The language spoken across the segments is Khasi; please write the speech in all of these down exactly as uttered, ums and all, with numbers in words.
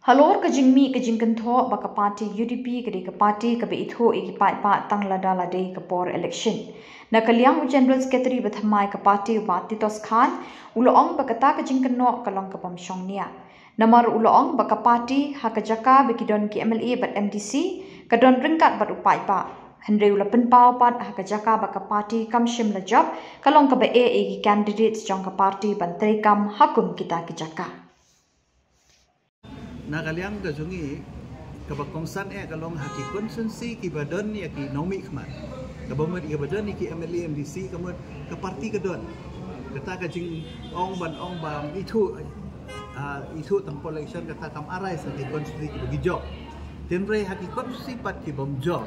Halor ka jingmih ka jingkynthoh ba ka party U D P ka dei ka party kaba ithuh ïa ki paidbah tang lada la dei ka por election. Na ka liang u General Secretary ba thymmai ka party u Bah Titos Khan u la ong ba kata ka jingkynnoh ka long ka bym shong nia. Namar u la ong ba ka party ha ka jaka ba ki don ki M L A bad M D C ka don ryngkat bad u paidbah. Hynrei u la pynpaw pat ha ka jaka ba ka party kam shym la jop ka long kaba eh ïa ki candidates jong ka party ban treikam ha kum kita ki jaka. Na ka liang ka jong ngi kaba kongsan eh ka long ha ki constituency kiba don ïa ki nongmihkhmat. Kaba mut ïa kiba don ïa ki M L A M D C ka mut ka party ka don. Kata ka jingong ban ong ba ithuh, ah, ithuh tang por election kata kam arise ha ki constituency kiba ki jop. Hynrei ha ki constituency pat ki bym jop,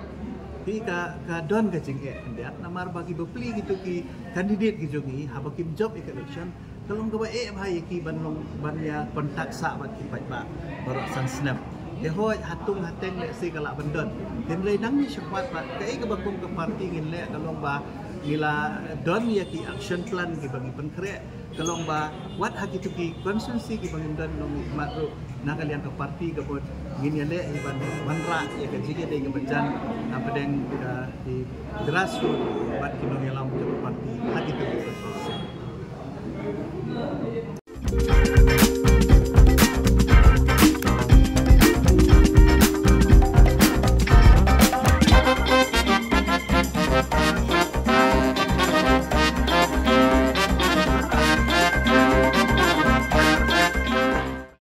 hi ka, ka don ka jingeh khyndiat namar ba ki bapli kito ki candidate ki jong ngi haba kim jop ïa ka election ka long kaba eh bha ïa ki ban long ban ïa contact sah bad ki paidbah baroh san snem. Te hooid ha tung ha teng lehse ka lah ban don. Hynrei nang ngi shakhmat bad kaei kaba kum ka party ngin leh ka long ba ngi la don ïa ki action plan kiba ngi pynkhreh ka long ba wat ha kito ki constituency kiba ngin don long ngi khmat ruh na ka liang ka party ka mut ngin ïaleh ïa ban wanrah ïa ka jingïadei kaba jan hapdeng ka ki grassroots bad ki nongïalam jong ka party ha kito ki constituency.